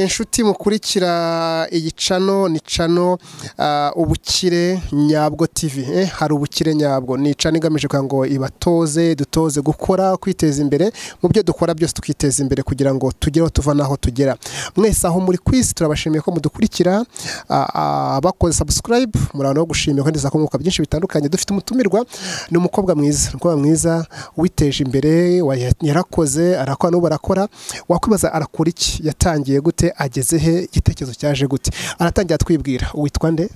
Inshuti mukurikira iyi channel, ni channel Ubukire Nyabwo TV. Hari Ubukire Nyabwo, ni channel igamije kugira ngo ibatoze, dutoze gukora, kwiteza imbere mu byo dukora byose, tukiteza imbere kugira ngo tugere aho tuva naho tugera. Mwese aho muri kwisi, turabashimiye ko mudukurikira. Abakoze subscribe, murabona no gushimira kandi zakunguka byinshi bitandukanye. Dufite umutumirwa, ni umukobwa mwiza, umukobwa mwiza witeje imbere, yarakoze, arakora, n'ubu arakora. Wakwibaza arakora iki, yatangiye gute, ageze he, igitekerezo cyaje gute? Aratangira twibwira. Witwa nde?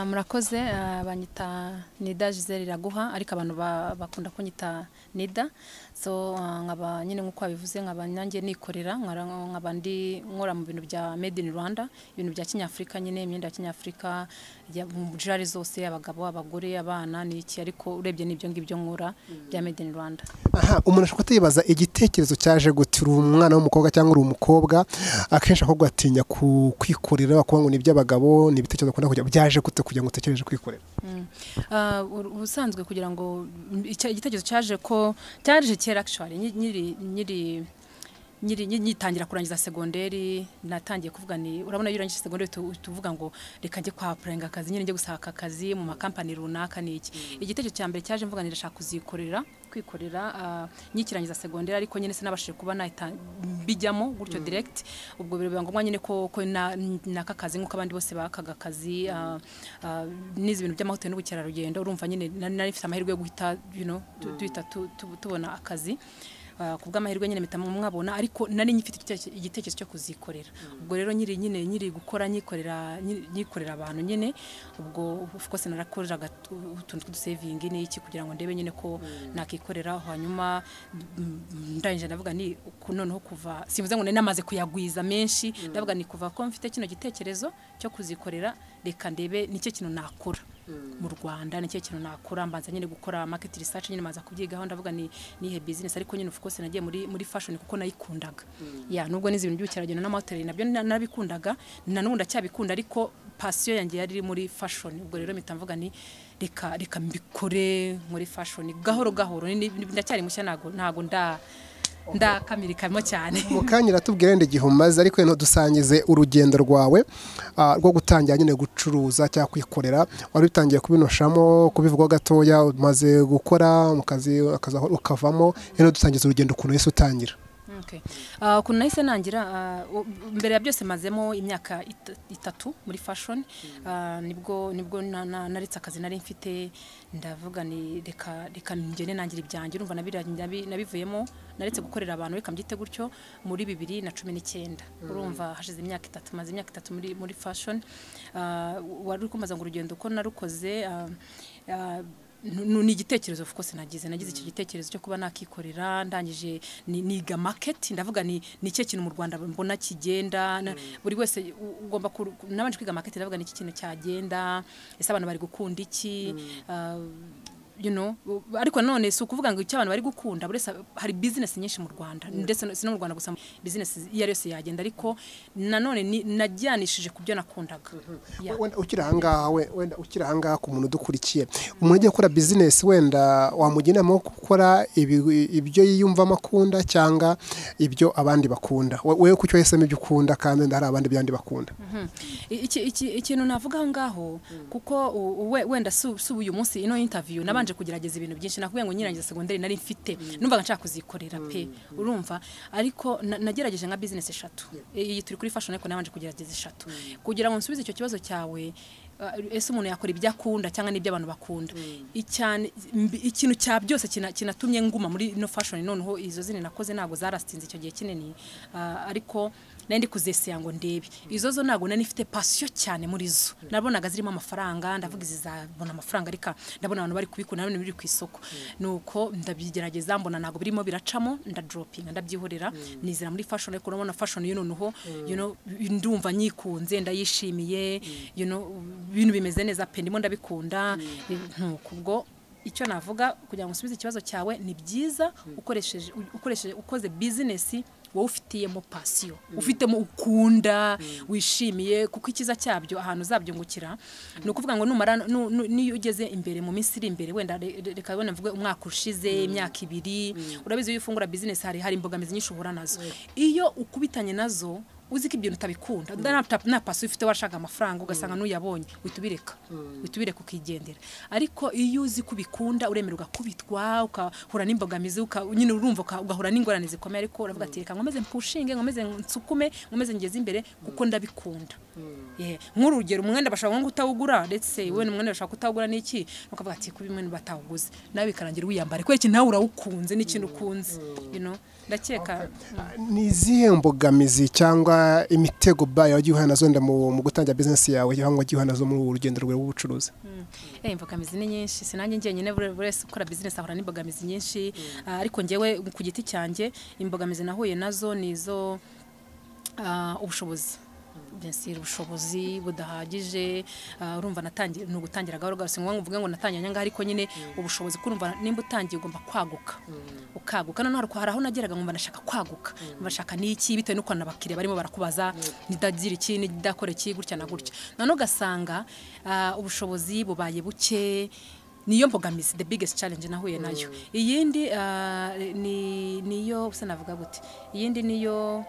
Murakoze, banyita Nida Gisele Iraguha, ariko abantu bakunda kunyita Nida. So nkaba nyine, nk'uko wabivuze, nkaba nanjye nikorera, nkaba ndi nkora mu bintu bya made in Rwanda, ibintu bya kinyafurika nyine, imyenda ya kinyafurika mu genre zose, abagabo, abagore, abana n'iki, ariko urebye n'ibyo ngibyo nkora bya made in Rwanda. Aha umuntu ashobora kutibaza igitekerezo cyaje gute. Uri umwana w'umukobwa cyangwa uri umukobwa, akenshi ahubwo atinya kwikorera, bakuvuga ngo ni iby'abagabo, ni ibitekerezo bakunda kujya. Byaje gute kugira ngo utekereje kwikorera? Ubusanzwe kugira ngo igitekerezo cyaje, ko cyaje kera actually, nkiri nyitangira kurangiza segonderi. Natangiye kuvuga ni, urabona iyo urangije segonderi tuvuga ngo reka njye kwa applyinga akazi nyine, njye gushaka akazi mu makampani runaka n'iki. Igitekerezo cya mbere cyaje mvuga ni ndashaka kuzikorera, kwikorera, nyikirangiza segonderi, ariko nyine sinabashije kuba nahita bijyamo gutyo direct. Ubwo biba ngombwa nyine ko naka kazi nk'uko abandi bose bakaga akazi, nize ibintu by'amahoteli n'ubukerarugendo. Urumva nyine nari mfite amahirwe yo guhita duhita tubona akazi. Ku bw'amahirwe nyine mpita mwabona, ariko nari ngifite igitekerezo cyo kuzikorera. Ubwo rero nyiri nyine nyiri gukora, nyikorera, nyikorera abantu nyine, ubwo of course narakoraga utuntu tw'udusavingi n'iki kugira ngo ndebe nyine ko nakikorera. Hanyuma ndangije ndavuga ni noneho kuva, simvuze ngo nari namaze kuyagwiza menshi, ndavuga ni kuva ko mfite kino gitekerezo cyo kuzikorera, reka ndebe nicyo kintu nakora mu Rwanda, nicyo kintu nakora. Mbanza nyine gukora market research nyine, maza kubyigaho, ndavuga ni nihe business. Ariko nyine of course nagiye muri fashion kuko nayikundaga ya, nubwo nize ibintu by'ubukerarugendo n'amahoteli nabyo narabikundaga, na n'ubu ndacyabikunda, ariko passion yanjye yari iri muri fashion. Ubwo rero mpita mvuga ni reka mbikore muri fashion gahoro gahoro. Ndacyari mushya, ntago ndakamirikamo cyane. Mu kanya uratubwira wenda igihe umaze, ariko wenda dusangize urugendo rwawe rwo gutangira nyine gucuruza cyangwa kwikorera. Wari utangiye kubinoshamo, kubivugaho gatoya, umaze gukora mu kazi ukavamo, rero dusangize urugendo ukuntu wahise utangira. Okay. Ukuntu nahise nangira, mbere ya byose mazemo imyaka 3 muri fashion. Nibwo naretse akazi nari mfite, ndavuga ni reka ngende nangira ibyanjye. Urumva nabivuyemo, naretse gukorera abantu, reka mbyite gutyo, muri 2019. Urumva hashize imyaka 3, maze imyaka 3 muri fashion. Wari uri kumaza ngo urugendo uko narukoze, ni igitekerezo of course nagize icyo gitekerezo cyo kuba nakikorera. Ndangije niga market, ndavuga ni cyo kintu mu Rwanda mbona kigenda. Buri wese ugomba nabanje kwiga market, ndavuga ni iki kintu cyagenda, ese abantu bari gukunda iki? Ariko none si ukuvuga ngo icyo abantu bari gukunda. Buri wese, hari business nyinshi mu Rwanda, ndetse si no mu Rwanda gusa, business iyo ari yose yagenda, ariko nanone najyanishije ku byo nakundaga. Yeah. Wenda ukiri ahangaha, wenda ukiri ahangaha, ku muntu udukurikiye, umuntu ugiye gukora business, wenda wamugira inama yo gukora ibyo yiyumvamo akunda cyangwa ibyo abandi bakunda? Wewe kuki wahisemo ibyo ukunda kandi wenda hari abandi byandi bakunda? Ikintu navuga aho ngaho, kuko wenda si uyu munsi ino interview, nabanje kugerageza ibintu byinshi. Nakubwiye ngo nyirangiza segonderi nari mfite, numvaga nshaka kuzikorera pe, urumva, ariko nagerageje nka business eshatu. Iyi turi kuri fashion, ariko nabanje kugerageza eshatu kugira ngo nsubize icyo kibazo cyawe. Ese umuntu yakora ibyo akunda cyangwa n'ibyo abantu bakunda? Icyane ikintu cya byose kinatumye nguma muri no fashion, noneho izo zindi nakoze ntabwo zarastinze icyo gihe kinini, ariko nari ndi kuzeseya ngo ndebe izo zo, ntabwo nari nifite passion cyane muri zo. Nabonaga zirimo amafaranga, ndavuga izi zabona amafaranga, ariko ndabona abantu bari kubikunda, ndabona biri ku isoko, nuko ndabigerageza, mbona ntabwo birimo biracamo, ndadropinga, ndabyihorera, nizera muri fashion. Ariko urabona fashion yo noneho, ndumva nyikunze, ndayishimiye, ibintu bimeze neza pe, ndimo ndabikunda. Nkuko ubwo icyo navuga kugira ngo usubize ikibazo cyawe, ni byiza ukoresheje ukoze business wowe ufitiyemo passion, ufitemo ukunda, wishimiye, kuko ikiza cyabyo, ahantu uzabyungukira, ni ukuvuga ngo numara niyo ugeze imbere mu minsi iri imbere, wenda reka wenda mvuge umwaka ushize, imyaka 2, urabizi iyo ufungura business hari imbogamizi nyinshi uhura nazo. Iyo ukubitanye nazo Uzi ko ibintu utabikunda, nta passion ufite, washaka amafaranga ugasanga n'uyabonye uhita ubireka, uhita ubireka ukigendera. Ariko iyo uzi ko ubikunda, uremera ugakubitwa, ukahura n'imbogamizi, nyine urumva ugahura n'ingorane zikomeye, ariko uravuga ati: "Reka nkomeze mpushinge, nkomeze nsukume, nkomeze ngeze imbere kuko ndabikunda." Nk'urugero, umwenda bashobora nko kutawugura, let's say wenda umwenda bashobora kutawugura n'iki, ukavuga ati kuba umwenda batawuguze, nawe bikarangira wiyambare kubera iki? Nawe urawukunze, n'ikintu ukunze, ndakeka. Ni izihe mbogamizi cyangwa imitego bayo wagiye uhura nazo wenda mu gutangira business yawe, cyangwa wagiye uhura nazo muri uru rugendo rwawe rw'ubucuruzi? Imbogamizi ni nyinshi, sinanjye njyenyine, buri wese ukora business ahura n'imbogamizi nyinshi. Ariko njyewe ku giti cyanjye, imbogamizi nahuye nazo ni izo ubushobozi, bien sûr, ubushobozi budahagije. Urumva natangiye, ni ugutangira gahoro gahoro, singombwa ngo mvuge ngo natangiye nyangaha, ariko nyine ubushobozi, kurumva nimba utangiye ugomba kwaguka, ukaguka. Noneho hari aho nageraga nkumva ndashaka kwaguka, ndashaka n'iki, bitewe n'uko abakiriya barimo barakubaza, nidagira iki, nidakora iki, gutya na gutya. Noneho ugasanga ubushobozi bubaye buke. Niyo mbogamizi, the biggest challenge nahuye nayo. Iyindi ni niyo se navuga gute, iyindi niyo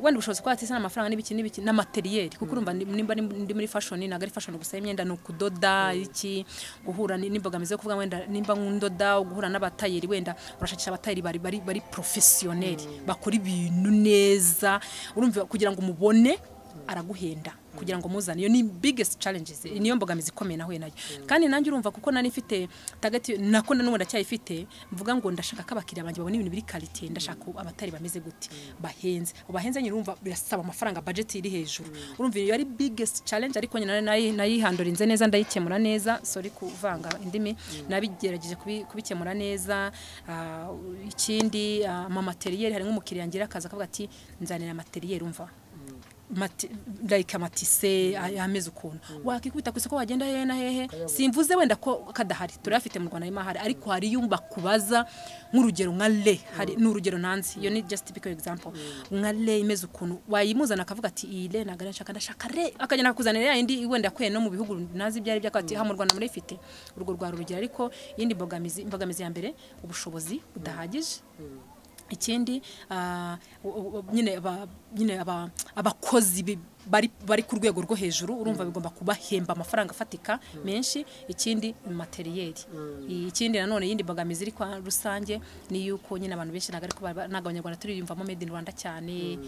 wenda ubushobozi kwa ati n'amafaranga n'ibiki n'ibiki na matériel, kuko urumva nimba ndi muri fashion, ntabwo ari fashion gusa y'imyenda, ni ukudoda iki, guhura n'imbogamizi yo kuvuga wenda nimba nkundoda, guhura n'abatayeri, wenda urashakisha abatayeri bari professionnel, bakora ibintu neza. Urumva kugira ngo umubone araguhenda, kugira ngo muzane, iyo ni biggest challenges, niyo mbogamizi ikomeye nahuye nayo. Kandi nanjye urumva kuko nari mfite target, nako n'ubu ndacyayifite, mvuga ngo ndashaka ko abakiriya banjye babona ibintu biri qualité, ndashaka abatari bameze gute, bahenze. Bahenze nyine urumva birasaba amafaranga, budget iri hejuru. Urumva iyo ari biggest challenge, ariko nyine nayihandorinze neza, ndayikemura neza. Sorry kuvanga indimi, nabigerageje kubikemura neza. Ikindi, ama matériel, hari nk'umukiriya ngira akaza akavuga ati: "Nzanira matériel," umva like amatise ameze ukuntu, wakikubita ku isoko, wagenda hehe na hehe, simvuze wenda ko kadahari, turayafite mu Rwanda, harimo ahari, ariko hari iyo bakubaza nk'urugero nka le, hari ni urugero nanze, iyo ni just typical example, nka le imeze ukuntu, wayimuzana akavuga ati: "Iyi le ntabwo ari nshaka, ndashaka le," akagenda akakuzanira ya yindi wenda yakuye no mu bihugu nazi ibyo ari byo, akavuga ati: "Ha mu Rwanda murayifite?" Urwo rwari urugero. Ariko iyindi mbogamizi, imbogamizi ya mbere ubushobozi budahagije. Ikindi nyine abakozi bari ku rwego rwo hejuru, urumva bigomba kubahemba amafaranga afatika menshi. Ikindi matériel. Ikindi nanone, yindi mbogamizi iri kwa rusange ni yuko nyine abantu benshi ntabwo, ariko ntabwo Abanyarwanda turiyumvamo made in Rwanda cyane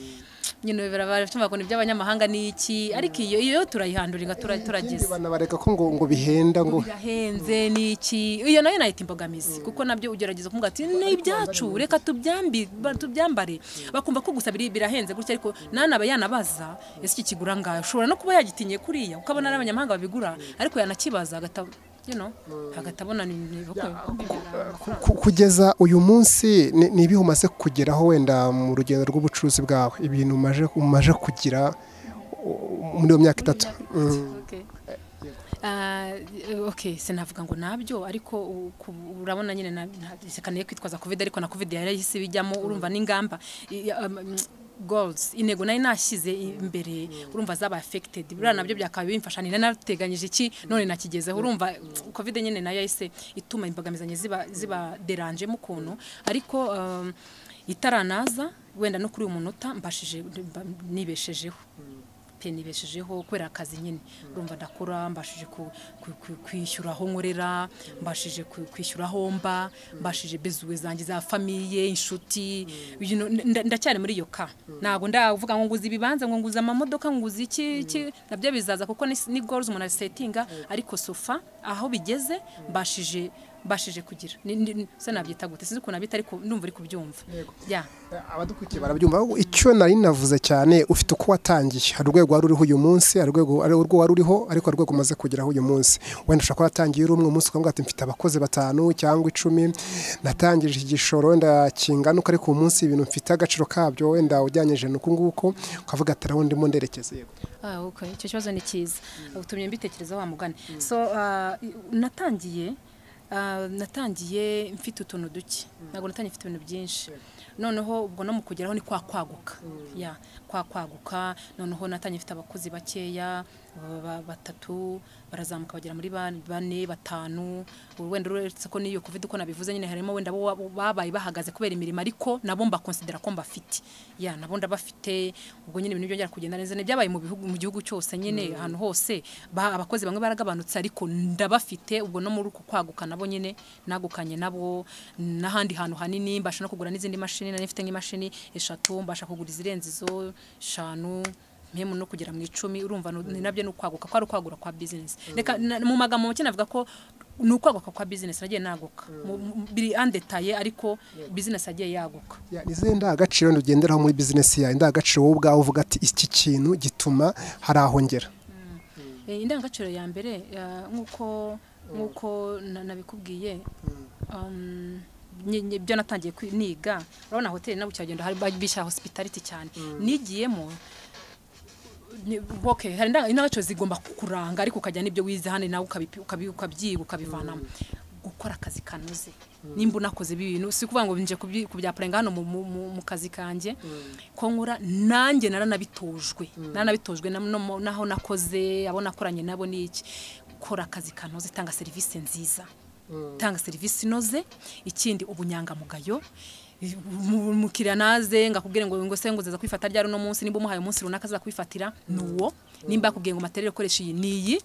nyine, baratumva ngo ni iby'abanyamahanga ni iki, ariko iyo turayihanduringa, turageze. Banabareka ko ngo bihenda ngo Birahenze ni iki, iyo nayo nayita imbogamizi, kuko nabyo ugerageza kumubwira ati: "Ni ibyacu, reka tubyambare," bakumva ko gusa birahenze gutya, ariko nanaba yanabaza: "Ese iki kigura ngayo?" Ushobora no kuba yagitinye kuriya, ukabona ari abanyamahanga babigura, ariko yanakibaza agata agatabona ni Kugeza uyu munsi ni ibihe umaze kugeraho wenda mu rugendo rw'ubucuruzi bwawe, ibintu umaze kugira muri iyo myaka 3? Okay. Okay, sinavuga ngo nabyo, ariko urabona nyine reka niye kwitwaza COVID, ariko na COVID yari yahise bijyamo. Urumva n'ingamba goals, intego nari nashyize imbere, urumva zaba affected. Buriya nabyo byakaba bimfasha, ni narateganyije iki none nakigezeho. Urumva COVID nyine nayo yahise ituma imbogamizi ziba déranger mu kuntu, ariko itaranaza wenda no kuri uyu munota mbashije nibeshejeho pe, nibeshejeho kubera akazi nyine. Urumva ndakora, mbashije kwishyura aho nkorera, mbashije kwishyura aho mba, mbashije besoins zanjye za famille, inshuti, ndacyari muri iyo ka, ntabwo ndavuga ngo nguze ibibanza, ngo nguze amamodoka, ngo nguze iki iki, nabyo bizaza kuko ni goals umuntu asetinga, ariko so far aho bigeze mbashije kugira se nabyita gute, sinzi ukuntu nabita, ariko ndumva uri kubyumva ya. Abadukurikiye barabyumva. Ahubwo icyo nari navuze cyane, ufite uko watangiye, hari urwego wari uriho uyu munsi, hari urwego ari urwo wari uriho, ariko hari urwego umaze kugeraho uyu munsi. Wenda ushobora kuba watangiye uri umwe, umunsi ukavuga ati: "Mfite abakozi 5 cyangwa 10, natangije igishoro wenda kingana uko, ariko uyu munsi ibintu mfite agaciro kabyo wenda ujyanyije n'uku nguku," ukavuga ati: "Aho ndimo nderekeza." Yego. Ah, okay. Icyo kibazo ni cyiza. Utumye mbitekerezaho wa mugani. So natangiye mfite utuntu duke, ntabwo natangiye mfite ibintu byinshi. Noneho ubwo no mu kugeraho ni kwa kwaguka ya kwa kwaguka. Noneho natangiye mfite abakozi bakeya, batatu, barazamuka bagera muri bane, batanu. Wenda uretse ko n'iyo Covid uko nabivuze nyine, harimo wenda bo babaye bahagaze kubera imirimo, ariko nabo mbakonsidera ko mbafite, ya nabo ndabafite. Ubwo nyine ibintu byongera kugenda neza, byabaye mu bihugu, mu gihugu cyose nyine, ahantu hose abakozi bamwe baragabanutse, ariko ndabafite. Ubwo no muri uku kwaguka nabo nyine nagukanye nabo n'ahandi hantu hanini, mbasha no kugura n'izindi mashini. Nari mfite nk'imashini 3, mbasha kugura izirenze izo 5, mpemu no kugera mu 10. Urumva ni nabyo ni ukwaguka, kwari ukwagura kwa business. Reka mu magambo make navuga ko ni ukwaguka kwa business nagiye naguka. Biri en détail, ariko business agiye yaguka. Ya, ni izihe ndangagaciro ugenderaho muri business yawe, indangagaciro wowe ubwawe uvuga ati iki kintu gituma hari aho ngera? Indangagaciro ya mbere, nk'uko nabikubwiye, ibyo natangiye niga, urabona hoteli n'ubukerarugendo hari bishyira hospitality cyane nigiyemo. Okay, hari indangagaciro zigomba kukuranga, ariko ukajya n'ibyo wize hano nawe ukabyiga, ukabivanamo. Gukora akazi kanoze, nimba unakoze ibintu, si ukuvuga ngo nje kubyapurenga hano mu kazi kanjye ko nkora, nanjye naranabitojwe naho nakoze, abo nakoranye nabo n'iki. Kora akazi kanoze, tanga serivisi nziza, tanga serivisi inoze. Ikindi, ubunyangamugayo. Umukiriya naze ngakubwire ngo se ngo uzaza kwifata ryari uno munsi, nimba umuhaye umunsi runaka aza kwifatira nuwo. Nimba yakubwiye ngo matériel ukoresha iyi niyi,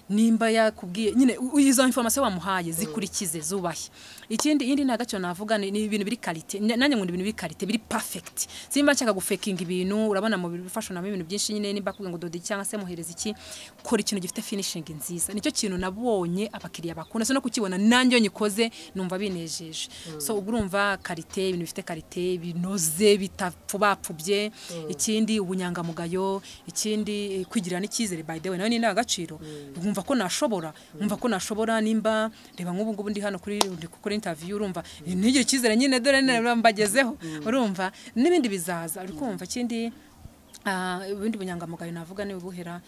nimba yakubwiye nyine izo information wamuhaye zikurikize, zubahe. Ikindi, iyindi ndangagaciro navuga ni ibintu biri qualité. Nanjye nkunda ibintu biri qualité, biri perfect. Simba nshaka gufekinga ibintu. Urabona mu bifasha namo ibintu byinshi nyine, nimba akubwiye ngo doda iki cyangwa se muhereza iki, kora ikintu gifite finishing nziza. Nicyo kintu nabonye abakiriya bakunda, so no kukibona nanjye iyo nyikoze numva binejeje. So ubwo urumva qualité, ibintu bifite qualité, binoze, bitapfubapfubye. Ikindi, ubunyangamugayo. Ikindi, kwigirira n'icyizere. By the way, nawe ni indangagaciro. Nkumva ko nashobora, nkumva ko nashobora. Nimba reba nk'ubu ngubu ndi hano kuri ndi gukora interview, urumva ntigire icyizere nyine, dore mbagezeho, urumva n'ibindi bizaza, uri kumva. Ikindi, ubundi bunyangamugayo navuga ni ubuhera,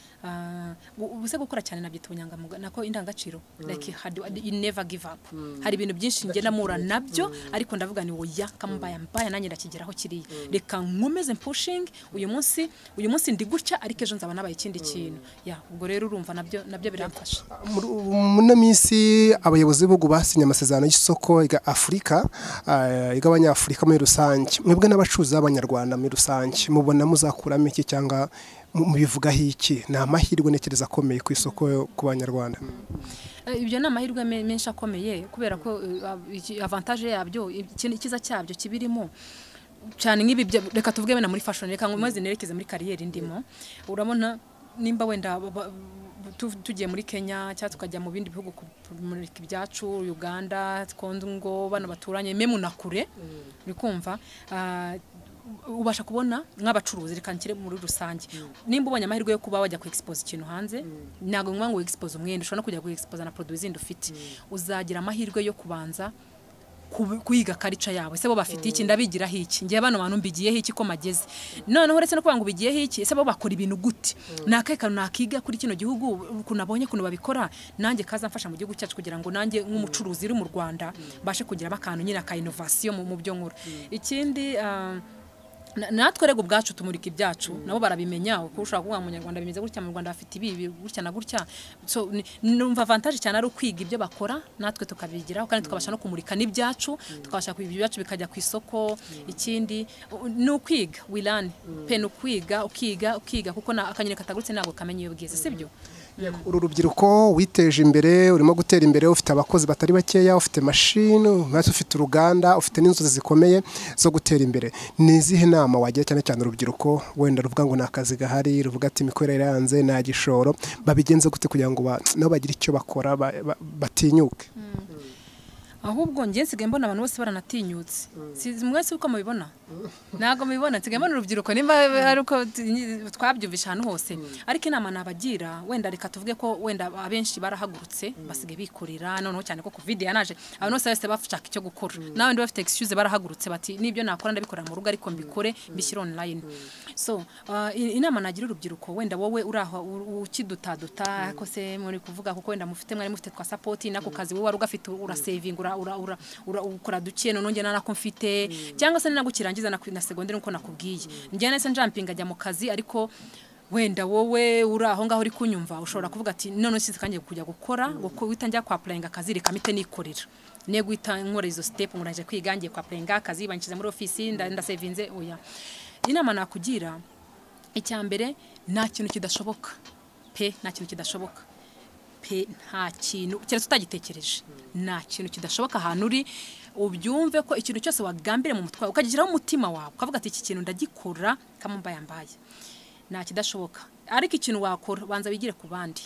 ubuse gukora cyane nabyita ubunyangamugayo, nako indangagaciro, like hard, you never give up. Hari ibintu byinshi ngenda mpura nabyo, ariko ndavuga ni oya, kambaya mbaya nanjye ndakigeraho kiriya, reka nkomeze pushing. Uyu munsi ndi gutya, ariko ejo nzaba nabaye ikindi kintu. Ya, ubwo rero urumva nabyo biramfasha. Muri ino minsi abayobozi b'ibihugu basinye amasezerano y'isoko rya Afurika, ry'Abanyafurika muri rusange. Mwebwe n'abacuruzi b'Abanyarwanda muri rusange mubona muzakuramo iki, cyangwa mubivugaho iki? Ni amahirwe ntekereza akomeye ku isoko ku Banyarwanda. Ibyo ni amahirwe menshi akomeye, kubera ko avantage yabyo, ikintu icyiza cyabyo kibirimo cyane nk'ibi reka tuvuge wenda muri fashion, reka nkomeze nerekeze muri carrière ndimo. Urabona nimba wenda tugiye muri Kenya cyangwa tukajya mu bindi bihugu kumurika ibyacu, Uganda, Congo, bano baturanye, même na kure, uri kumva, ubasha kubona nk'abacuruzi, reka nshyire muri rusange, nimba ubonye amahirwe yo kuba wajya ku expose ikintu hanze, ntabwo ngombwa ngo expose umwenda, ushobora no kujya ku expose na produit zindi ufite, uzagira amahirwe yo kubanza kwiga culture yabo. Ese bo bafite iki? Ndabigiraho iki? Ngiye bano bantu mbigiyeho iki ko mageze? Noneho uretse no kuvuga ngo ubigiyeho iki, ese bo bakora ibintu gute? Ni akahe kantu nakiga kuri kino gihugu, ukuntu nabonye ukuntu babikora, nanjye kazamfasha mu gihugu cyacu, kugira ngo nanjye nk'umucuruzi uri mu Rwanda mbashe kugiramo akantu nyine aka innovation mu byo nkora. Ikindi, natwe rego ubwacu tumurika ibyacu, nabo barabimenya, kuko ushobora kuvuga ngo Umunyarwanda bimeze gutya, mu Rwanda bafite ibi gutya na gutya. So numva avantage cyane ari ukwiga ibyo bakora, natwe tukabigiraho, kandi tukabasha no kumurika n'ibyacu, tukabasha kubiga ibyacu bikajya ku isoko. Ikindi, ni ukwiga, we learn pe, ni ukwiga, ukiga, ukiga, kuko akanyoni katagurutse ntabwo kamenya iyo bwize, sibyo? Uru rubyiruko witeje imbere, urimo gutera imbere, ufite abakozi batari bakeya, ufite mashini, ufite uruganda, ufite n'inzozi zikomeye zo gutera imbere. Ni izihe nama wagira cyane cyane urubyiruko wenda ruvuga ngo nta kazi gahari, ruvuga ati imikorere iranze, nta gishoro, babigenze gute kugira ngo nabo bagire icyo bakora, batinyuke? Ahubwo njye nsigaye mbona abantu bose baranatinyutse. Si mwese uko mubibona? Ntabwo mubibona. Nsigaye mbona urubyiruko, nimba ari uko twabyumvisha ahantu hose, ariko inama nabagira, wenda reka tuvuge ko wenda abenshi barahagurutse, basigaye bikorera. Noneho cyane ko Covid yanaje, abantu bose bose bashaka icyo gukora, nawe ndi bafite excuse, barahagurutse bati nibyo nakora ndabikorera mu rugo, ariko mbikore mbishyire online. So inama nagira urubyiruko, wenda wowe uri aho ukidutaduta ko se muri kuvuga, kuko wenda mufite, mwari mufite twa support nako kazi, wowe wari ugafite, urasavinga, ura ura ura ura ukora duke, none njye narako mfite, cyangwa se ninagukirangiza. byiza na segonderi nkuko nakubwiye. Njye nahise njampinga ajya mu kazi, ariko wenda wowe uri aho ngaho uri kunyumva ushobora kuvuga ati none nshyize kangiye kujya gukora, guhita njya kwa applyinga akazi, reka mpite nikorera. Ne guhita nkora izo step ngo nanje kwiga ngiye kwa applyinga akazi banshyize muri office ndasevinze, oya. Inama nakugira, icya mbere, nta kintu kidashoboka pe, nta kintu kidashoboka pe, nta kintu keretse utagitekereje, nta kintu kidashoboka ahantu uri. Ubyumve ko ikintu cyose wagambire mu mutwe wawe, ukagigiraho umutima wawe, ukavuga ati iki kintu ndagikora kamumbaye mbaye, nta kidashoboka. Ariko ikintu wakora, banza wigire ku bandi.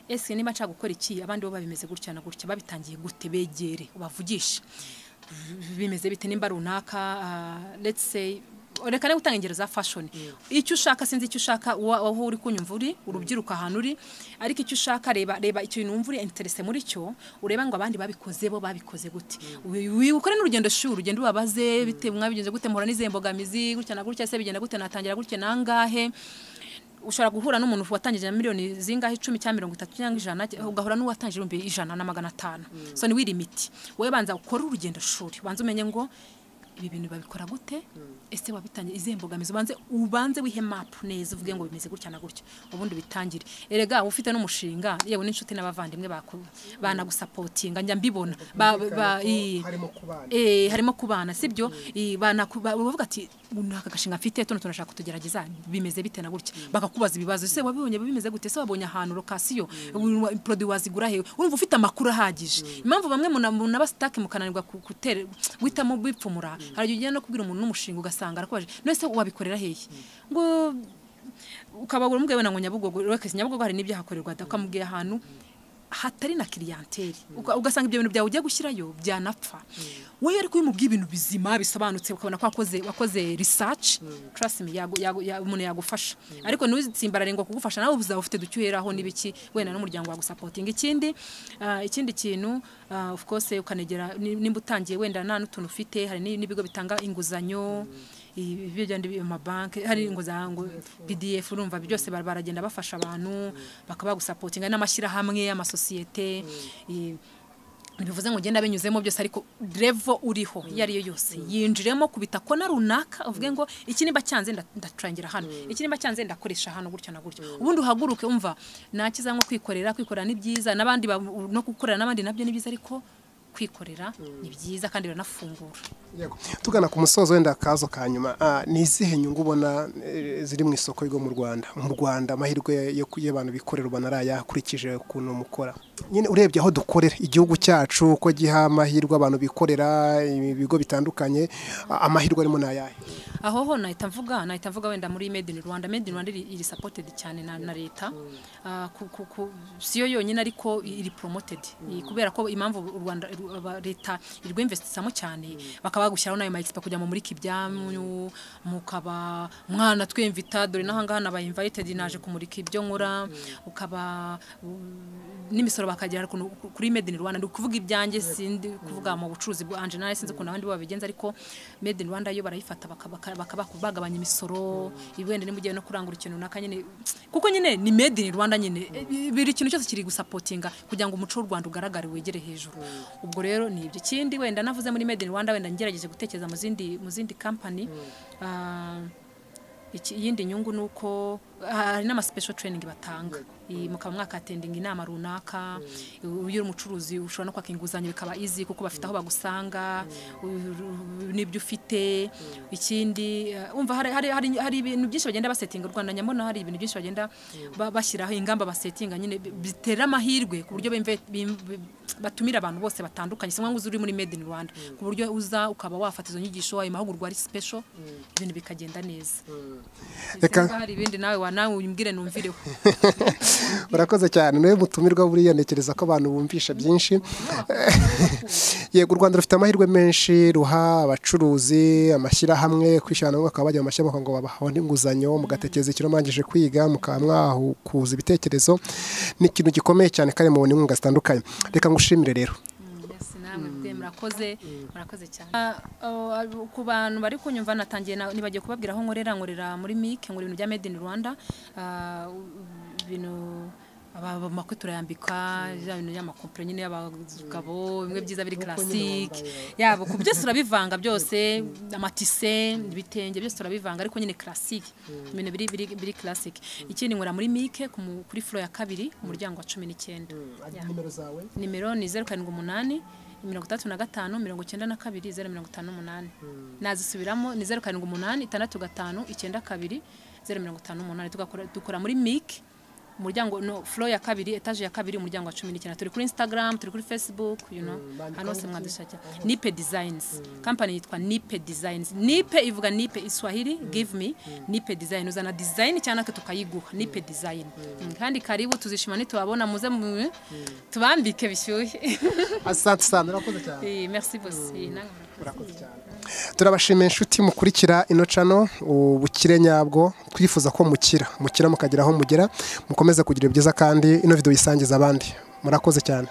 Ese niba nshaka gukora iki, abandi bo babimeze gutya na gutya, babitangiye gute? Begere ubavugishe, bimeze bite? Nimba runaka, let's say, reka ne gutanga ingero za fashion, icyo ushaka, sinzi icyo ushaka, aho uri kunyumva uri urubyiruko ahantu uri, ariko icyo ushaka, reba icyo numva uri interest muri cyo, ureba ngo abandi babikoze bo babikoze gute. Ukore n'urugendo shuri, ugende ubabaze bite, mwabigenze gute, muhura n'izihe mbogamizi, gutya na gutya, se bigenda gute, natangira gutya nangahe? Ushobora guhura n'umuntu watangije na miliyoni zingahe, 10 cyangwa 30 cyangwa 100, ugahura n'uwatangije 100,000 na 500. So ni wirimiti wowe, banza ukore urugendo shuri, banza umenye ngo ibi bintu babikora gute, ese wabitangiye izihe mbogamizi, ubanze wihe map neza, uvuge ngo bimeze gutya na gutya, ubundi bitangire. Erega ufite n'umushinga, yewe n'inshuti n'abavandimwe banagusapotinga, njya mbibona harimo kubana. Harimo kubana, sibyo? Bavuga ati naka gashinga mfite, tuno tunashaka kutugerageza, bimeze bite na gutya, bakakubaza ibibazo, ese wabibonye bimeze gute, ese wabonye ahantu location, produit wazigura he? Urumva ufite amakuru ahagije. Impamvu bamwe munaba stuck mukananirwa gutera guhitamo bipfumura, hari igihe ugenda no kubwira umuntu n'umushinga ugasanga arakubaje none se wabikorera hehe, ngo ukaba umubwiye wenda ngo Nyabugogo, reka Nyabugogo hari n'ibyahakorerwa da, ukamubwira ahantu hatari na clientèle, ugasanga ibyo bintu byawe ugiye gushyirayo byanapfa. Wowe ariko iyo umubwiye ibintu bizima bisobanutse, ukabona ko wakoze research, trust me, umuntu yagufasha. Ariko ntuzitsimbarare ngo kugufasha, nawe uzaba ufite ducyo uheraho n'ibiki, wenda n'umuryango wagusapotinga. Ikindi kintu, of course ukanegera nimba utangiye wenda nta n'utuntu ufite, hari n'ibigo bitanga inguzanyo, ibyo byandi, amabanki, hari inguzanyo PDF, urumva byose baragenda bafasha abantu bakaba bagusapotinga, n'amashyirahamwe, amasosiyete. Ntibivuze ngo ugenda binyuzemo byose, ariko level uriho iyo ari yo yose yinjiremo, kubita kona runaka, uvuge ngo iki nimba cyanze ndacurangira hano, iki nimba cyanze ndakoresha hano gutya na gutya, ubundi uhaguruke. Umva, nta nko kwikorera. Kwikorera ni byiza, n'abandi no gukorera n'abandi nabyo ni byiza, ariko kwikorera ni byiza kandi biranafungura. Yego. Tugana ku musozo, wenda akazo ka nyuma, ni izihe nyungu ubona ziri mu isoko ryo mu Rwanda? Mu Rwanda amahirwe yo y'abantu bikorera ubona ari ayahe, ukurikije ukuntu mukora nyine, urebye aho dukorera, igihugu cyacu uko giha amahirwe abantu bikorera, ibigo bitandukanye, amahirwe arimo ni ayahe? Aho ho nahita mvuga wenda muri Made in Rwanda. Made in Rwanda iri supported cyane na leta. Siyo yonyine, ariko iri promoted. Kubera ko impamvu u Rwanda leta irwinvestisamo cyane, bakaba bagushyiraho n'ayo ma expo kujya mu murika ibyanyu, mukaba mwana twemvita, dore n'ahangaha nabaye invited, naje kumurika ibyo nkora, ukaba n'imisoro bakagera kuri Made in Rwanda. Ndi kuvuga ibyanjye, sindi kuvuga mu bucuruzi bwa en général, sinzi ukuntu abandi bo babigenza, ariko Made in Rwanda yo barayifata bagabanya imisoro, wenda niba ugiye no kurangura ikintu runaka nyine, kuko nyine ni Made in Rwanda nyine, buri kintu cyose kiri gusapotinga kugira ngo umuco w'u Rwanda ugaragare, wegere hejuru. Ubwo rero ni ibyo. Ikindi wenda navuze muri Made in Rwanda, wenda ngerageje gutekereza mu zindi company, iyindi nyungu ni uko hari n'ama special training batanga, mukaba mwakatendinga inama runaka. Iyo uri umucuruzi ushobora no kwaka inguzanyo bikaba easy, kuko bafite aho bagusanga n'ibyo ufite. Ikindi, umva, hari ibintu byinshi bagenda basetinga. U Rwanda nyamona hari ibintu byinshi bagenda bashyiraho ingamba, basetinga nyine bitera amahirwe ku buryo batumira abantu bose batandukanye, si ngombwa uzi uri muri Made in Rwanda, ku buryo uza ukaba wafata izo nyigisho, ayo mahugurwa ari special, ibintu bikagenda neza. Reka Niba hari ibindi nawe wa nawe umbwire numvireho. Urakoze cyane. Niwe mutumirwa, buriya ntekereza ko abantu bumvisha byinshi. Yego, u Rwanda rufite amahirwe menshi ruha abacuruzi, amashyirahamwe, kwishyura nabo bakaba bajya mu mashyirahamwe ngo babahe inguzanyo, mugatekereza icyo murangije kwiga, mukaba mwahukuza ibitekerezo. Ni ikintu gikomeye cyane kandi mubona inkunga zitandukanye. Reka ngushimire rero. Yes, namwe bwe murakoze, murakoze cyane. Ku bantu bari kunyumva, natangiye nibagiye kubabwira aho nkorera. Nkorera muri MIC, nkora ibintu bya Made in Rwanda, ibintu Amakwe turayambika, ya bintu y'amakompure nyine y'abagabo, bimwe byiza biri classique yabo, ku byose turabivanga byose, amatise, ibitenge byose turabivanga, ariko nyine classique, ibintu biri classique. Ikindi nkora muri Mike kuri floor ya 2, umuryango wa 19. Nimero zawe? Nimero ni 078 35 92 058. Nazisubiramo ni 078 65 92 058. Dukora muri Mike, umuryango no floor ya 2, etage ya 2, umuryango wa 19. Turi kuri Instagram, turi kuri Facebook, you know, hano se mwadushakira. Nipe Designs, company yitwa Nipe Designs. Nipe ivuga nipe Iswahili, give me. Nipe Design, uzana design cyane tukayiguha. Nipe Design. Kandi karibu, tuzishima nitubabona, muze tubambike bishyushye. Asante sana, urakoze cyane. Merci beaucoup. Urakoze cyane. Turabashimiye inshuti mukurikira ino channel Ubukire Nyabwo, twifuza ko mukira mukagera aho mugera, mukomeze kugira ibyiza kandi ino video yisangiza abandi. Murakoze cyane.